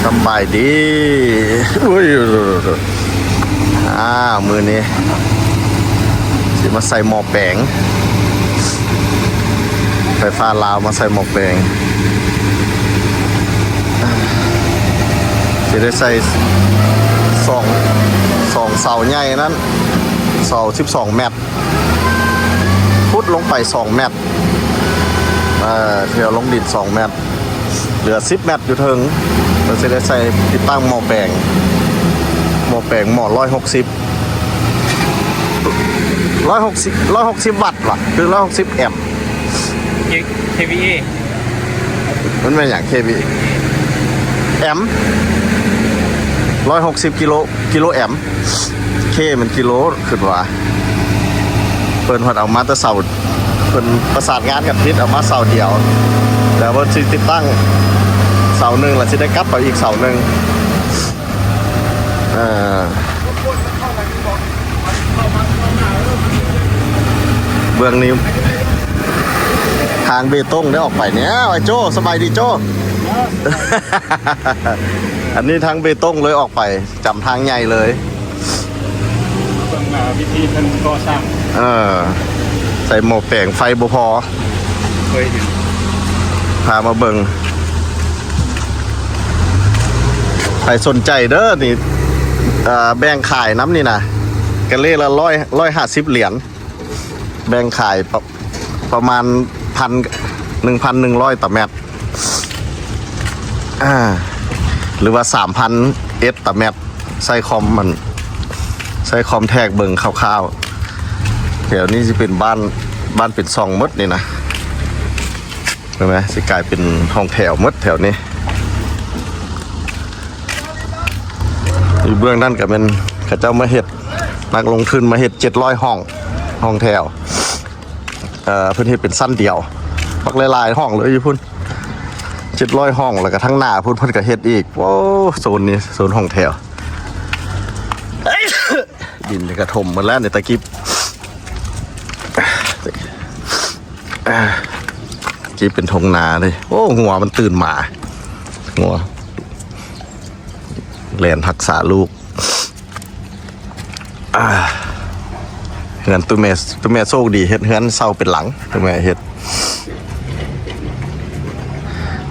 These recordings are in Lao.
ສະບາຍດີ ໂອ້ຍ ອ່າ ມື້ນີ້ຊິມາໃສ່ໝໍ້ແປງ ໄຟຟ້າລາວມາໃສ່ໝໍ້ແປງ ຊິໄດ້ໃສ່ສອງ ສອງເສົາໃຫຍ່ນັ້ນ ເສົາສິບສອງແມັດ ຂຸດລົງໄປສອງແມັດ ເອີ ເທວລົງດິນສອງແມັດ ເຫຼືອສິບແມັດຢູ່ເທິງ ເພິ່ນຊິໄດ້ໃສ່ຕິດຕັ້ງໝໍ້ແປງ ໝໍ້ແປງ ໝໍ້ຮ້ອຍຫົກສິບ ຮ້ອຍຫົກສິບ ຮ້ອຍຫົກສິບວັດຫວາ ຫຼື ຮ້ອຍຫົກສິບແອັມ ເຄ ເຄວີເອ ມັນແມ່ນຫຍັງ ເຄວີເອ ແອັມ ຮ້ອຍຫົກສິບກິໂລ ກິໂລແອັມ ເຄ ມັນກິໂລ ຄິດວ່າ ເພິ່ນພັດເອົາມາແຕ່ເສົາ ເພິ່ນປະສານງານກັນຜິດ ເອົາມາເສົາດຽວ ແລ້ວເພິ່ນຊິຕິດຕັ້ງເສົາໜຶ່ງ ແລ້ວຊິໄດ້ກັບໄປອີກເສົາໜຶ່ງ ເອີ ເບື້ອງນີ້ທາງເບຕົງໄດ້ອອກໄປແລ້ວ ໄອ້ໂຈ້ ສະບາຍດີໂຈ້ ອັນນີ້ທາງເບຕົງເລີຍອອກໄປ ຈຳທາງໃຫຍ່ເລີຍ ເບິ່ງ ອ່າ ວິທີເພິ່ນກໍ່ສ້າງ ເອີ ໃສ່ໝໍ້ແປງໄຟບໍ່ພໍ ເຄີຍເຫັນ ພາມາເບິ່ງ ໃຜສົນໃຈເດີນີ້ ເອີ ແບ່ງຂາຍນຳນີ້ນະ ກະເລລະຮ້ອຍ ຮ້ອຍຫ້າສິບຫຼຽນ ແບ່ງຂາຍປະ ປະມານພັນ ໜຶ່ງພັນໜຶ່ງຮ້ອຍຕາແມັດ ອ່າ ຫຼືວ່າສາມພັນເອັດຕາແມັດ ໃຊ້ຄອມມັນ ໃຊ້ຄອມແທກເບິ່ງຄ່າວໆ ແຖວນີ້ຊິເປັນບ້ານ ບ້ານເປັນຊ່ອງໝົດນີ້ນະ ເຫັນໄໝ ຊິກາຍເປັນຫ້ອງແຖວໝົດແຖວນີ້ ຢູ່ເບື້ອງນັ້ນກະແມ່ນເຂົາເຈົ້າມາເຮັດ ນັກລົງທຶນມາເຮັດເຈັດຮ້ອຍຫ້ອງ ຫ້ອງແຖວ ເອີ ເພິ່ນເຮັດເປັນຊັ້ນດຽວ ບັກຫຼາຍໆຫ້ອງເລີຍຢູ່ພຸ້ນ ເຈັດຮ້ອຍຫ້ອງ ແລ້ວກະທາງໜ້າພຸ້ນເພິ່ນກະເຮັດອີກ ໂອ້ ໂຊນນີ້ໂຊນຫ້ອງແຖວ ດິນກະຖົມໝົດແລ້ວນີ້ ຕະກີ້ ຕະກີ້ເປັນທົ່ງນາເດ້ ໂອ້ ງົວມັນຕື່ນໝາ ງົວແລ່ນຮັກສາລູກ ອ່າ ເຮືອນຕູ້ແມ່ ຕູ້ແມ່ໂຊກດີ ເຮັດເຮືອນເຊົ່າເປັນຫຼັງ ຕູ້ແມ່ເຮັດ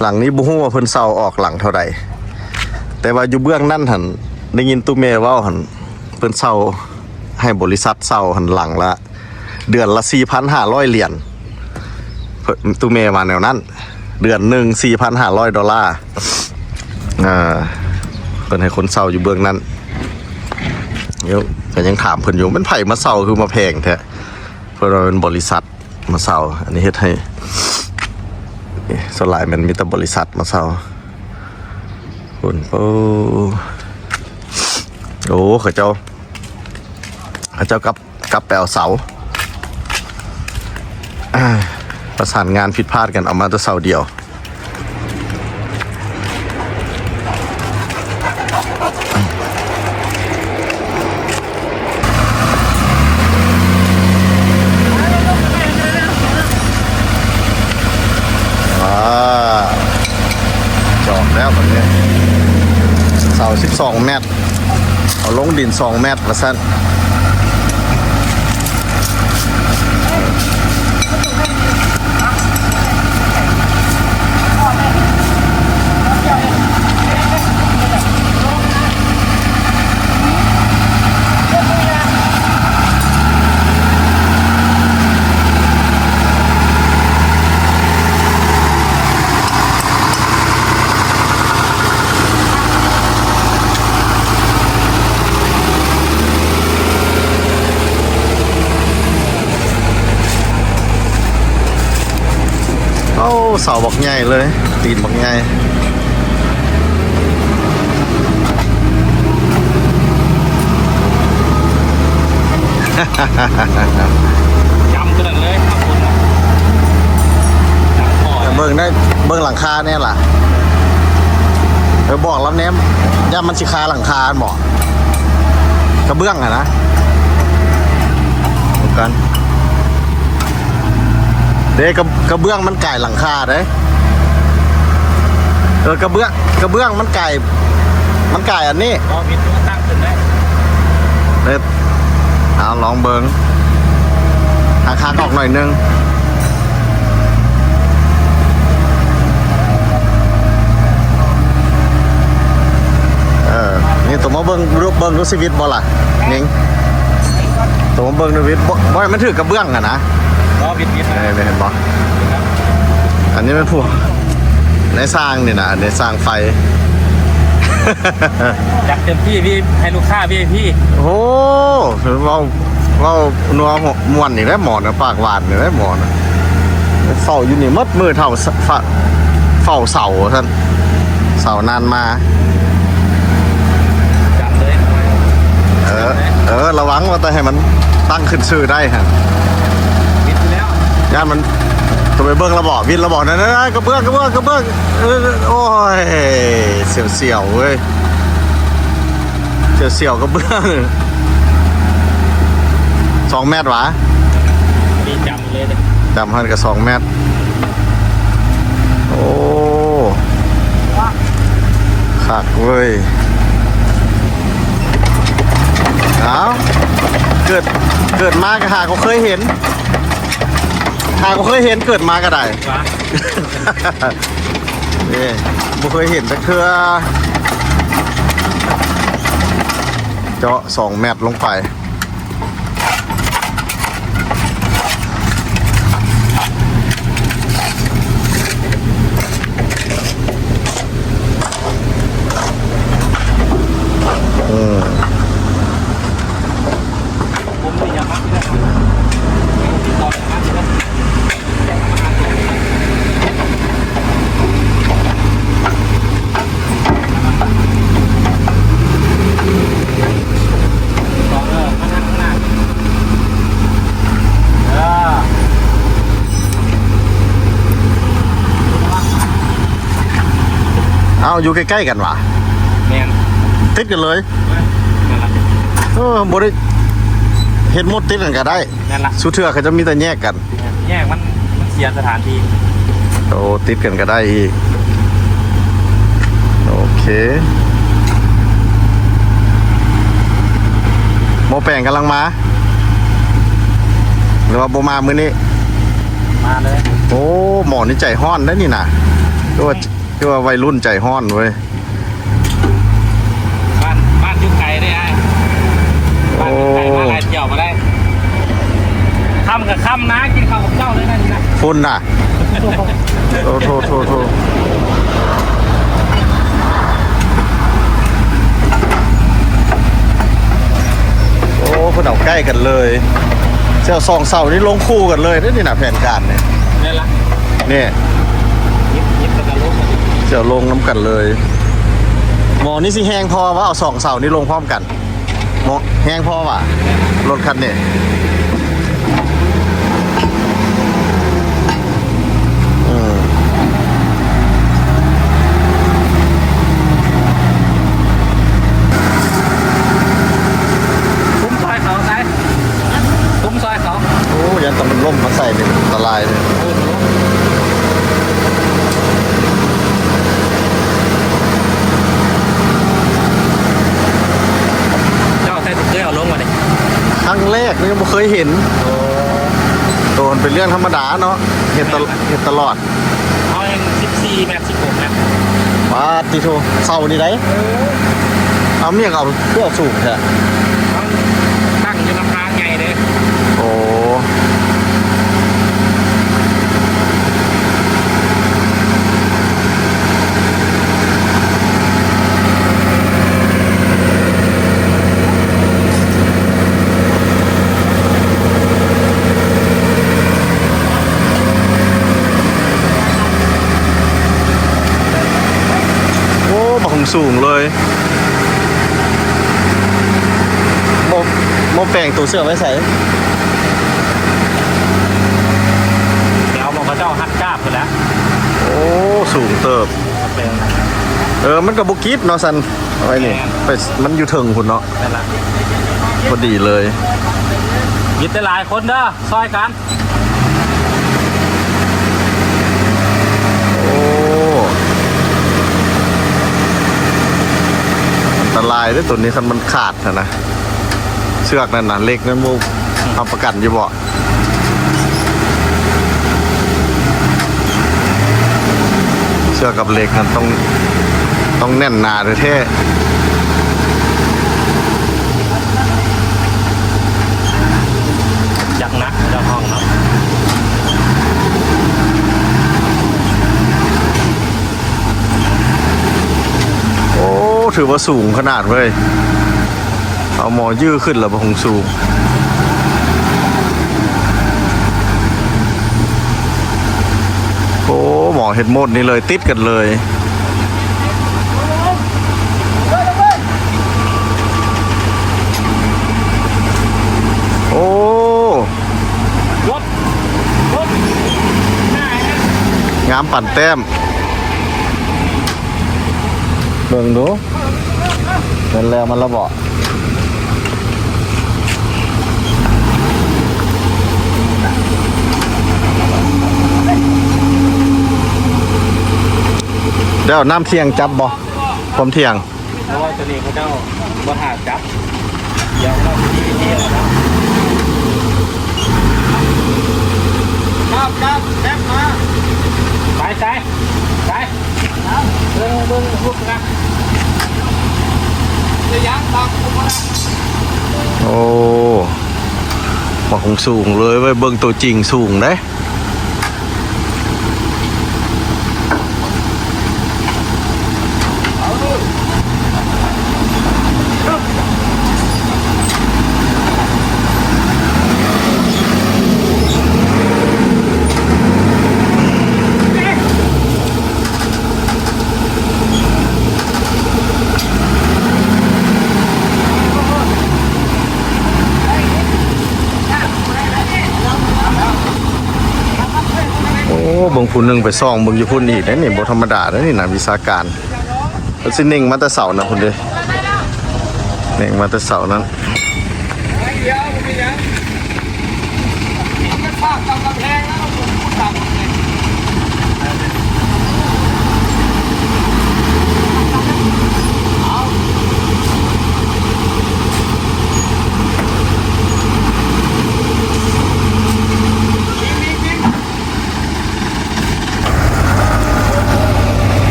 ຫຼັງນີ້ບໍ່ຮູ້ວ່າເພິ່ນເຊົ່າອອກຫຼັງເທົ່າໃດ ແຕ່ວ່າຢູ່ເບື້ອງນັ້ນຫັ້ນ ໄດ້ຍິນຕູ້ແມ່ເວົ້າຫັ້ນ ເພິ່ນເຊົ່າໃຫ້ບໍລິສັດເຊົ່າຫັ້ນ ຫຼັງລະ ເດືອນລະສີ່ພັນຫ້າຮ້ອຍຫຼຽນ ຕູ້ແມ່ວ່າແນວນັ້ນ ເດືອນໜຶ່ງສີ່ພັນຫ້າຮ້ອຍໂດລາ ອ່າ ເພິ່ນໃຫ້ຄົນເຊົ່າຢູ່ເບື້ອງນັ້ນ ດຽວກະຍັງຖາມເພິ່ນຢູ່ ແມ່ນໃຜມາເຊົ່າຄືມາແພງແທ້ ເພິ່ນວ່າເປັນບໍລິສັດມາເຊົ່າ ອັນນີ້ເຮັດໃຫ້ ສ່ວນຫຼາຍແມ່ນມີແຕ່ບໍລິສັດມາເຊົ່າ ພຸ້ນ ໂອ້ ໂອ້ ເຂົາເຈົ້າ ເຂົາເຈົ້າກັບ ກັບໄປເອົາເສົາ ປະສານງານຜິດພາດກັນ ເອົາມາແຕ່ເສົາດຽວ ອ່າ ຈອດແລ້ວບັດນີ້ ເສົາສິບສອງແມັດ ເອົາລົງດິນສອງແມັດວ່າຊັ້ນ. ໂອ້ ເສົາບັກໃຫຍ່ເລີຍ ຕີນບັກໃຫຍ່. ຢ້ຳຕົວນັ້ນເລີຍ ຂ້າງບົນນະ ຢ້ຳພໍ ເບິ່ງໄດ້ ເບິ່ງຫຼັງຄາແດ່ລະ ເອີ ບອກລຳແນມ ຢ້ານມັນຊິຄາຫຼັງຄາຫັ້ນບໍ ກະເບື້ອງຫັ້ນນະ ກັນ ເດ້ ກະ ກະເບື້ອງມັນກາຍຫຼັງຄາເດ້. ເອີ ກະເບື້ອງ ກະເບື້ອງມັນກາຍ ມັນກາຍອັນນີ້ ບໍ່ ວິດ ຕັ້ງຂຶ້ນໄດ້ ເອີ ເອົາລອງເບິ່ງ ຫັກໆອອກໜ້ອຍໜຶ່ງ. ເອີ ນີ້ໂຕມາເບິ່ງ ເບິ່ງດູຊິວິດບໍ່ລະ ນິງ ໂຕມາເບິ່ງດູວິດ ບໍ່ ບໍ່ໃຫ້ມັນຖືກກະເບື້ອງຫັ້ນນະ ບໍ່ ວິດໆ ເອີ ເຫັນບໍ່? ອັນນີ້ແມ່ນພວກນາຍຊ່າງນີ້ນະ ນາຍຊ່າງໄຟ ຈັດເຕັມທີ່ ວີ ໃຫ້ລູກຄ້າ ວີໄອພີ ໂອ້ ເວົ້າ ເວົ້ານົວມ່ວນອີກແລ້ວໝໍນະ ປາກຫວານອີກແລ້ວໝໍນະ ເຝົ້າຢູ່ນີ້ໝົດມື້ ເຝົ້າ ເຝົ້າເສົາຊັ້ນ ເສົານານມາ ຈັດເລີຍ ເອີ ເອີ ລະວັງວ່າແຕ່ໃຫ້ມັນຕັ້ງຂຶ້ນຊື່ໄດ້ຫັ້ນ ວິດຢູ່ແລ້ວ ຢ້ານມັນ ໂຕໄປເບິ່ງລະບໍ ວິດລະບໍ ນັ້ນໆໆ ກະເບື້ອງ ກະເບື້ອງ ກະເບື້ອງ ເອີ ໂອ້ຍ ສຽວໆເວີຍ ສຽວໆກະເບື້ອງ ສອງແມັດຫວາ ດີ ຈຳເລີຍເດີ ຈຳຫັ້ນກະສອງແມັດ ໂອ້ ຄັກເວີຍ ເອົາ ເກີດ ເກີດມາກະຫາກໍເຄີຍເຫັນ ຫາກໍເຄີຍເຫັນ ເກີດມາກະໄດ້ ຫວາ ນີ້ ບໍ່ເຄີຍເຫັນຈັກເທື່ອ ເຈາະສອງແມັດລົງໄປ ອືມ. ເອົ້າ ຢູ່ໃກ້ໆກັນຫວາ? ແມ່ນ ຕິດກັນເລີຍ. ແມ່ນລະ ເອີ ບໍ່ໄດ້ເຮັດໝົດຕິດກັນກະໄດ້. ແມ່ນລະ ສຸເທື່ອເຂົາຈະມີແຕ່ແຍກກັນ ແຍກມັນ ມັນເສຍສະຖານທີ່. ໂອ້ ຕິດກັນກະໄດ້ອີກ ໂອເຄ. ໝໍ້ແປງກຳລັງມາ ຫຼືວ່າບໍ່ມາມື້ນີ້? ມາເລີຍ. ໂອ້ ໝໍນີ້ໃຈຮ້ອນໄດ໋ນີ້ນະ ຄືວ່າ ຄືວ່າໄວລຸ້ນໃຈຮ້ອນເວີຍ. ບ້ານ ບ້ານຢູ່ໄກເດ້ອ້າຍ ບ້ານຢູ່ໄກ ໂອ້ ມາຫຼາຍທ່ຽວບໍ່ໄດ້. ຄ່ຳກະຄ່ຳນະ ກິນເຂົ້າກັບເຈົ້າເລີຍນະ ນີ້ນະ ພຸ້ນນະ. ໂອ້ ໂທ້ ໂທ້ ໂທ້ ໂອ້ ເພິ່ນເອົາໃກ້ກັນເລີຍ. ເສົາສອງເສົານີ້ລົງຄູ່ກັນເລີຍເດ້ນີ້ນະ ແຜນການນີ້. ແມ່ນລະ ນີ້ ຍິບ ຍິບແລ້ວກະລົງ ເສົາລົງນຳກັນເລີຍ. ໝໍນີ້ຊິແຮງພໍຫວາ ເອົາສອງເສົານີ້ລົງພ້ອມກັນ? ເໝາະແຮງພໍຫວາ ລົດຄັນນີ້? ອືມ ຄຸ້ມຊອຍເຂົາໃສ ຄຸ້ມຊອຍເຂົາ. ໂອ້ ຢ້ານແຕ່ມັນລົ້ມມາໃສ່ນີ້ ອັນຕະລາຍເລີຍ. ເຈົ້າໃສ່ເຄື່ອງເອົາລົງມານີ້ ຄັ້ງແລກ ຍັງບໍ່ເຄີຍເຫັນ. ໂອ້ ໂຕມັນເປັນເລື່ອງທຳມະດາເນາະ ເຮັດຕະ ແມ່ນລະ ເຮັດຕະຫຼອດ. ເຮົາຍັງສິບສີ່ແມັດ ສິບຫົກແມັດ. ປາດຕິໂທ ເສົານີ້ໃດ໋. ເອີ ເອົາ ມີຫຍັງເອົາ ຄືເອົາສູງແທ້? ເຮົາຕັ້ງຢູ່ນຳທາງໃຫຍ່ເດ້. ໂອ້ ໂອ້ ບັກຫຸງສູງເລີຍ. ໝໍ້ ໝໍ້ແປງໂຕເສື້ອໄວ້ໃສ? ແຖວໝ່ອງເຂົາເຈົ້າຮັດກາບພຸ້ນແຫຼະ. ໂອ້ ສູງເຕີບ. ເອີ ມັນກະບໍ່ກິດເນາະ ຊັ້ນ ໄວ້ນີ້ ແມ່ນ ໄປ ມັນຢູ່ເທິງພຸ້ນເນາະ. ແມ່ນລະ ພໍດີເລີຍ. ມີແຕ່ຫຼາຍຄົນເດີ ຊ່ອຍກັນ. ໂອ້ ລາຍເດ້ ຕົວນີ້ຄັນມັນຂາດຫັ້ນນະ ເຊືອກນັ້ນນະ ເຫຼັກນັ້ນບໍ່ຮັບປະກັນຢູ່ບໍ່? ເຊືອກກັບເຫຼັກນັ້ນຕ້ອງ ຕ້ອງແໜ້ນໜາແທ້ໆ. ຈັກໜັກເຈົ້າຂອງເນາະ. ໂອ້ ຖືວ່າສູງຂະໜາດເວີຍ ເອົາໝໍຢື້ຂຶ້ນແລ້ວບໍ່ຄົງສູງ. ໂອ້ ໝໍເຮັດໂໝດນີ້ເລີຍ ຕິດກັນເລີຍ. ໂອ້ ລົດ ລົດ ງາມປານແຕ້ມ ເບິ່ງດູ ແມ່ນແລ້ວມັນລະເບາະ. ແລ້ວນ້ຳທ່ຽງຈັບບໍ່? ຄວາມທ່ຽງ ໂອ້ຍ ຕົວນີ້ເຂົາເຈົ້າບໍ່ຖ້າຈັບ ດຽວເຂົາຊິມີວິທີເອົາເນາະ. ຈັບ ຈັບ ແຊັບມາ ໄປ ໄປ ໄປ ເບິ່ງ ເບິ່ງ ເບິ່ງ ຮຸກນະ ຈະຍັງບັກ ໂອ້ ບັກສູງເລີຍເວີຍ ເບິ່ງໂຕຈິງສູງເດ້. ໂອ້ ເບິ່ງຜູ້ໜຶ່ງໄປສ່ອງເບິ່ງຢູ່ພຸ້ນອີກເດ້ນີ້ ບໍ່ທຳມະດາເດ້ນີ້ ນັກວິຊາການ. ເພິ່ນຊິເໜັ່ງມາແຕ່ເຊົ້ານະພຸ້ນເດ້ ເໜັ່ງມາແຕ່ເຊົ້ານັ້ນ.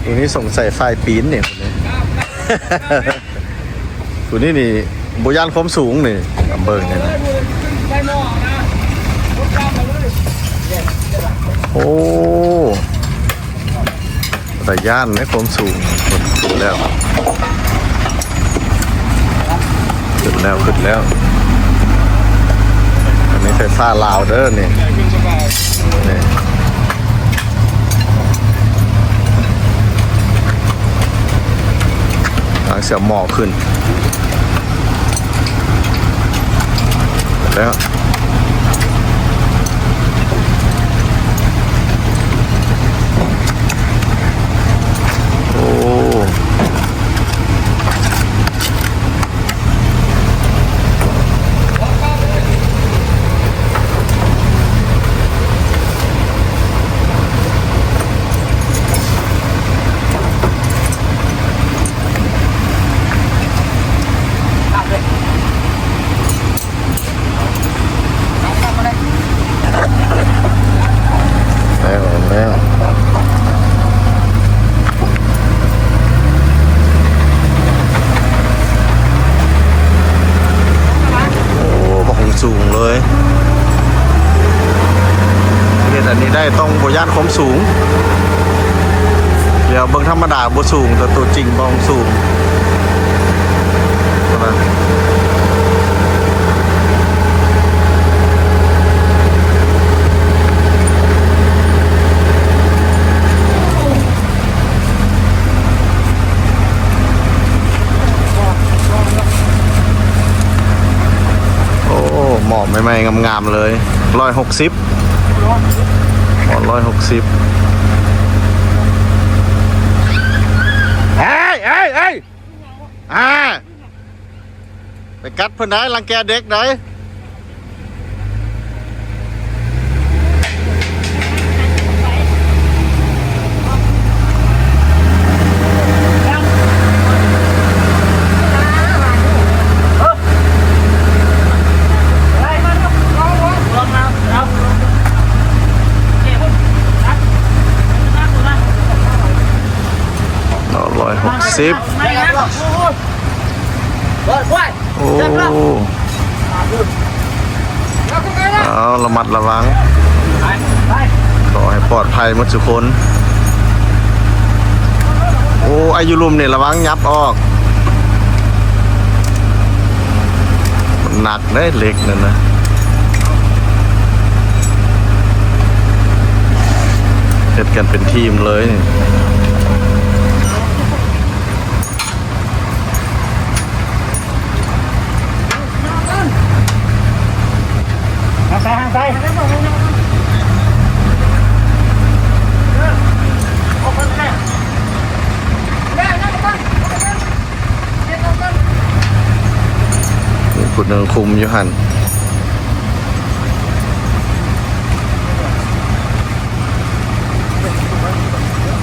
ອັນນີ້ສົງໄສຝ່າຍປີນນີ້ ຜູ້ນີ້ນີ້ບໍ່ຢ້ານຄວາມສູງນີ້ ເບິ່ງນີ້ນະ. ໂອ້ ຕາຢ້ານເດ້ຄວາມສູງ. ຂຶ້ນແລ້ວ ຂຶ້ນແລ້ວ ຂຶ້ນແລ້ວ. ອັນນີ້ໄຟຟ້າລາວເດີນີ້ ນີ້. ກຳລັງຊິເອົາໝໍ້ຂຶ້ນແລ້ວ. ໂອ້. ແລ້ວ ແລ້ວ ໂອ້ ບັກສູງເລີຍ. ເຮັດອັນນີ້ໄດ້ຕ້ອງບໍ່ຢ້ານຄວາມສູງ. ດຽວເບິ່ງທຳມະດາບໍ່ສູງ ແຕ່ຕົວຈິງບໍ່ສູງ. ໂອ້ ໝໍ້ໃໝ່ໆ ງາມໆ ເລີຍ ຮ້ອຍຫົກສິບ ໝໍ້ ຮ້ອຍຫົກສິບ. ເອີຍ ເອີຍ ເອີຍ ອ່າ. ໄປກັດເພິ່ນໄດ໋ ລັງແກເດັກໄດ໋. ຮ້ອຍຫົກສິບ ໂອ້ ເອົາ ລະມັດລະວັງ ຂໍໃຫ້ປອດໄພໝົດທຸກຄົນ. ໂອ້ ໄອ້ຢູ່ລຸ່ມນີ້ລະວັງຫຍັບອອກ ມັນໜັກເດ້ ເຫຼັກນັ້ນນະ ເຮັດກັນເປັນທີມເລີຍ. ຜູ້ໜຶ່ງຄຸມຢູ່ຫັ້ນ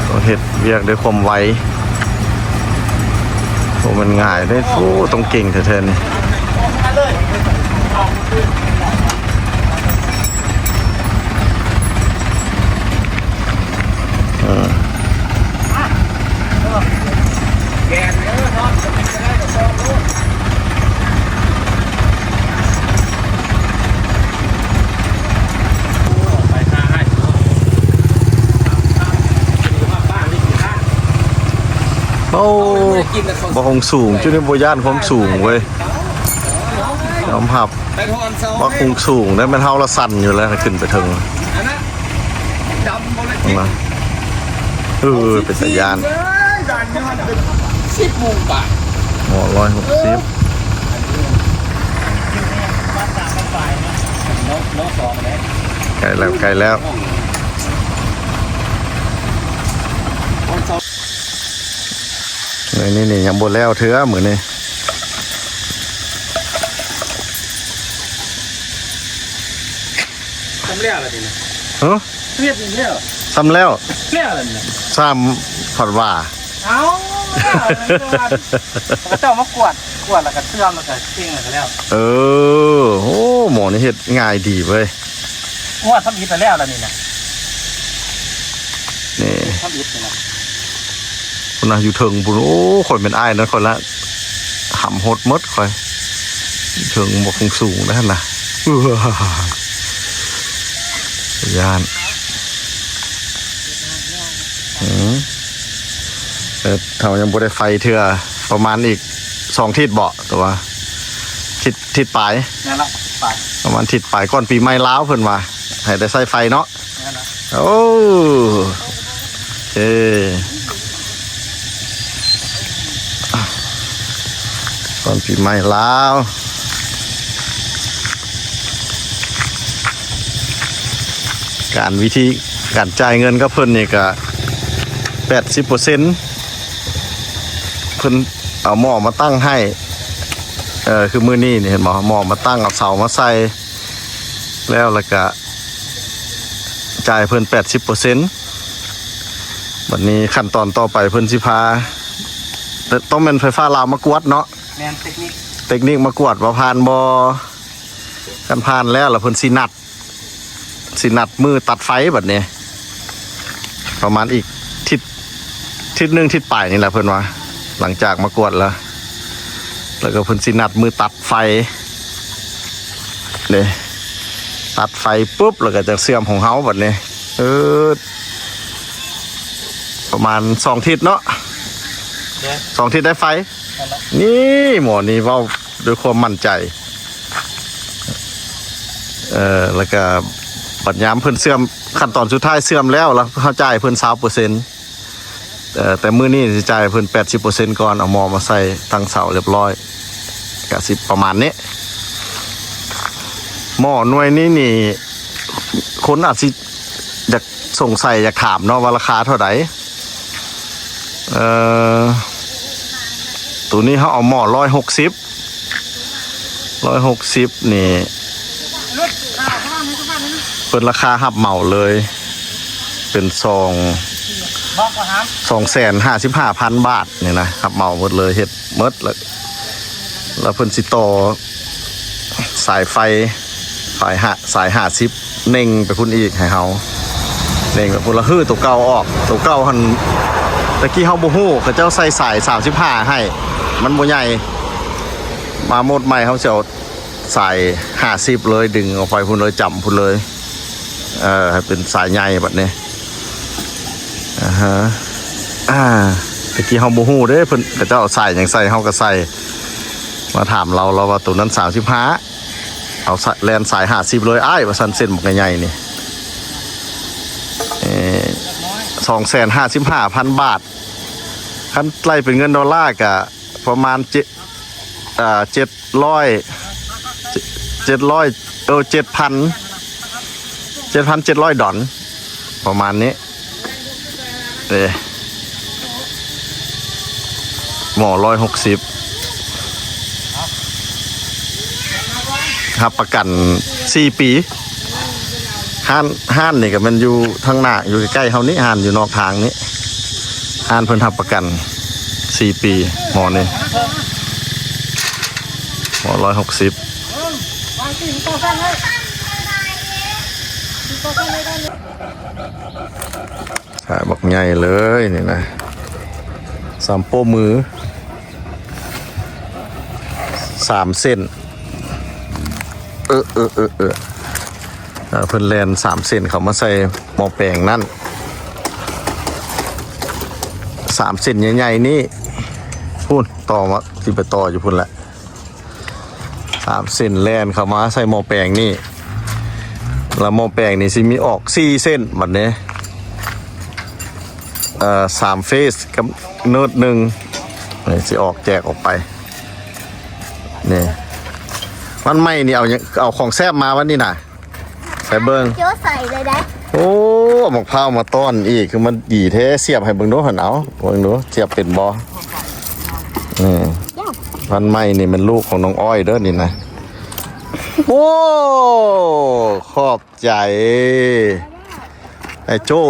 ຕ້ອງເຮັດວຽກດ້ວຍຄວາມໄວ ບໍ່ແມ່ນງ່າຍເດ້. ໂອ້ ຕ້ອງເກັ່ງແທ້ໆ ນີ້. ເອີ ແກນເດີ ນອນຈະເປັນໄປໄດ້ກໍຊອກໂລດ. ໂອ້ ບໍ່ຄົງສູງ ຈຸນີ້ບໍ່ຢ້ານຄວາມສູງເວີຍ ຍອມຮັບ. ວ່າຄົງສູງໄດ້ ແມ່ນເຮົາລະສັ່ນຢູ່ແລ້ວ ຂຶ້ນໄປເທິງ ເອີ ເປັນຕາຢ້ານ. ສິບໂມງປາຍ ໂອ້ ຮ້ອຍຫົກສິບ ໃກ້ແລ້ວ ໃກ້ແລ້ວ. ມື້ນີ້ນີ້ຍັງບໍ່ແລ້ວເທື່ອ ມື້ນີ້. ຊ່ຳແລ້ວລະຕິນະ ຮະ? ເຮັດນີ້ແລ້ວ ຊ່ຳແລ້ວ ແລ້ວລະນີ້ນະ ຊ່ຳ ພັດວ່າ ເອົາ ແລ້ວລະນີ້ ເຂົາເຈົ້າມາກວດ ກວດແລ້ວກະເຊື່ອມ ແລ້ວກະເຄັ່ງ ແລ້ວກະແລ້ວ. ເອີ ໂອ້ ໝໍນີ້ເຮັດງ່າຍດີເວີຍ. ງວດທຳອິດແລ້ວລະນີ້ນະ ນີ້ ທຳອິດນີ້ນະ ພຸ້ນນະ ຢູ່ເທິງພຸ້ນ. ໂອ້ ຂ້ອຍແມ່ນອ້າຍນັ້ນ ຂ້ອຍລະຫຳຫົດໝົດຂ້ອຍ ເທິງບໍ່ຄົງສູງໄດ້ຫັ້ນນະ. ເອີ ຢ້ານ ອືມ ເອີ ເຮົາຍັງບໍ່ໄດ້ໄຟເທື່ອ ປະມານອີກສອງທິດເບາະ ແຕ່ວ່າທິດ ທິດປາຍ ແມ່ນລະ ປາຍ ປະມານທິດປາຍ ກ່ອນປີໃໝ່ລາວເພິ່ນວ່າໃຫ້ໄດ້ໃຊ້ໄຟເນາະ. ໂອ້ ເອີ ກ່ອນປີໃໝ່ລາວ ການ ວິທີການຈ່າຍເງິນກັບເພິ່ນນີ້ກະແປດສິບເປີເຊັນ ເພິ່ນເອົາໝໍ້ມາຕັ້ງໃຫ້ ເອີ ຄືມື້ນີ້ນີ້ເຫັນບໍ່ ໝໍ້ມາຕັ້ງ ເອົາເສົາມາໃສ່ ແລ້ວ ແລ້ວກະຈ່າຍເພິ່ນແປດສິບເປີເຊັນ. ບັດນີ້ຂັ້ນຕອນຕໍ່ໄປເພິ່ນຊິພາ ຕ້ອງແມ່ນໄຟຟ້າລາວມາກວດເນາະ ແມ່ນ ເຕັກນິກ ເຕັກນິກມາກວດວ່າຜ່ານບໍ່ ຄັນຜ່ານແລ້ວ ແລ້ວເພິ່ນຊິນັດ ຊິນັດມື້ຕັດໄຟ. ບັດນີ້ປະມານອີກທິດ ທິດໜຶ່ງທິດປາຍນີ້ແຫຼະເພິ່ນວ່າ ຫຼັງຈາກມາກວດແລ້ວ ແລ້ວກໍເພິ່ນຊິນັດມື້ຕັດໄຟເດ້ ຕັດໄຟປຸບ ແລ້ວກໍຈະເຊື່ອມຂອງເຮົາ. ບັດນີ້ ເອີ ປະມານສອງທິດເນາະ ສອງທິດໄດ້ໄຟ. ນີ້ ໝໍນີ້ເວົ້າດ້ວຍຄວາມໝັ້ນໃຈ ເອີ ແລ້ວກະບັດຍາມເພິ່ນເຊື່ອມ ຂັ້ນຕອນສຸດທ້າຍເຊື່ອມແລ້ວ ແລ້ວເຮົາຈ່າຍເພິ່ນຊາວເປີເຊັນ ເອີ ແຕ່ມື້ນີ້ຊິຈ່າຍເພິ່ນແປດສິບເປີເຊັນກ່ອນ ເອົາໝໍ້ມາໃສ່ ຕັ້ງເສົາລຽບລ້ອຍ ກະຊິປະມານນີ້. ໝໍໜ່ວຍນີ້ນີ້ ຄົນອາດຊິຢາກສົງໄສ ຢາກຖາມເນາະວ່າລາຄາເທົ່າໃດ. ເອີ ໂຕນີ້ເຮົາເອົາໝໍ້ຮ້ອຍຫົກສິບ ຮ້ອຍຫົກສິບນີ້ ເພິ່ນລາຄາຮັບເໝົາເລີຍ ເປັນສອງ ສອງແສນຫ້າສິບຫ້າພັນບາດນີ້ນະ ຮັບເໝົາໝົດເລີຍ ເຮັດໝົດແລ້ວ ແລ້ວເພິ່ນຊິຕໍ່ສາຍໄຟ ສາຍຫ້າ ສາຍຫ້າສິບ ເໜັ່ງໄປພຸ້ນອີກໃຫ້ເຮົາ ເໜັ່ງໄປພຸ້ນ ແລ້ວຮື້ໂຕເກົ່າອອກ ໂຕເກົ່າຫັ້ນ ແຕ່ກີ້ເຮົາບໍ່ຮູ້ ເຂົາເຈົ້າໃສ່ສາຍສາມສິບຫ້າໃຫ້ ມັນບໍ່ໃຫຍ່ ມາໂໝດໃໝ່ເຮົາຊິເອົາ ສາຍຫ້າສິບເລີຍ ດຶງອອກໄປພຸ້ນເລີຍ ຈ້ຳພຸ້ນເລີຍ ເອີ ໃຫ້ເປັນສາຍໃຫຍ່ບັດນີ້ ອາຮະ ອາ ແຕ່ກີ້ເຮົາບໍ່ຮູ້ເດ້ ເພິ່ນ ເຂົາເຈົ້າເອົາສາຍຫຍັງໃສ່ ເຮົາກໍໃສ່ ມາຖາມລາວ ລາວວ່າໂຕນັ້ນສາມສິບຫ້າ ເອົາສາຍ ແລ່ນສາຍຫ້າສິບເລີຍອ້າຍ ວ່າຊັ້ນ ເສັ້ນບັກໃຫຍ່ໆນີ້ ເອີ ສອງແສນຫ້າສິບຫ້າພັນບາດ ຄັນໄລ່ເປັນເງິນໂດລາກໍປະມານເຈັດ ອ່າ ເຈັດ ຮ້ອຍ ເຈັດ ເຈັດຮ້ອຍ ເອີ ເຈັດພັນ ເຈັດພັນເຈັດຮ້ອຍດອນ ປະມານນີ້ເດ້ ໝໍຮ້ອຍຫົກສິບ ຮັບປະກັນສີ່ປີ. ຮ້ານ ຮ້ານນີ້ກໍແມ່ນຢູ່ທາງໜ້າ ຢູ່ໃກ້ໆເຮົານີ້ ຮ້ານຢູ່ນອກທາງນີ້ ຮ້ານເພິ່ນຮັບປະກັນສີ່ປີ ໝໍນີ້ ໝໍຮ້ອຍຫົກສິບ ຂາບັກໃຫຍ່ເລີຍນີ້ນະ ສາມໂປ້ມື ສາມເສັ້ນ ເອີ ເອີ ເອີ ເອີ ເພິ່ນແລ່ນສາມເສັ້ນເຂົ້າມາໃສ່ໝໍ້ແປງນັ້ນ ສາມເສັ້ນໃຫຍ່ໆນີ້ ພຸ້ນ ຕໍ່ມາ ຊິໄປຕໍ່ຢູ່ພຸ້ນແຫຼະ ສາມເສັ້ນແລ່ນເຂົ້າມາໃສ່ໝໍ້ແປງນີ້ ແລ້ວໝໍ້ແປງນີ້ຊິມີອອກສີ່ເສັ້ນບັດນີ້ ເອີ ສາມເຟສກັບເນີດໜຶ່ງ ນີ້ຊິອອກແຈກອອກໄປ ນີ້ ວັນໃໝ່ນີ້ເອົາຫຍັງ ເອົາຂອງແຊບມາວັນນີ້ນະ ໃສ່ເບິ່ງ ໂຈ້ໃສ່ເລີຍໄດ໋ ໂອ້ ເອົາໝາກພ້າວມາຕ້ອນອີກ ຄືມັນດີແທ້ ສຽບໃຫ້ເບິ່ງດູຫັ້ນ ເອົາເບິ່ງດູ ສຽບເປັນບໍ່? ນີ້ ວັນໃໝ່ນີ້ແມ່ນລູກຂອງນ້ອງອ້ອຍເດີນີ້ນະ ໂອ້ ຂອບໃຈ ໄອ້ໂຈ້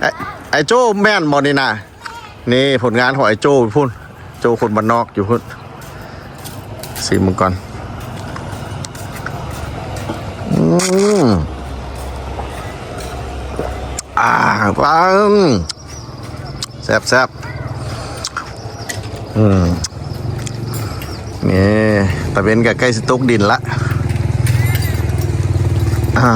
ໄອ້ ໄອ້ໂຈ້ແມ່ນບໍ່ນີ້ນະ? ນີ້ຜົນງານຂອງໄອ້ໂຈ້ພຸ້ນ ໂຈ້ຄົນບ້ານນອກຢູ່ພຸ້ນ ຊີມເບິ່ງກ່ອນ ອືມ ອ່າ ປາ ແຊບໆ ອືມ ນີ້ ຕາເວັນກໍໃກ້ຊິຕົກດິນລະ ອ່າ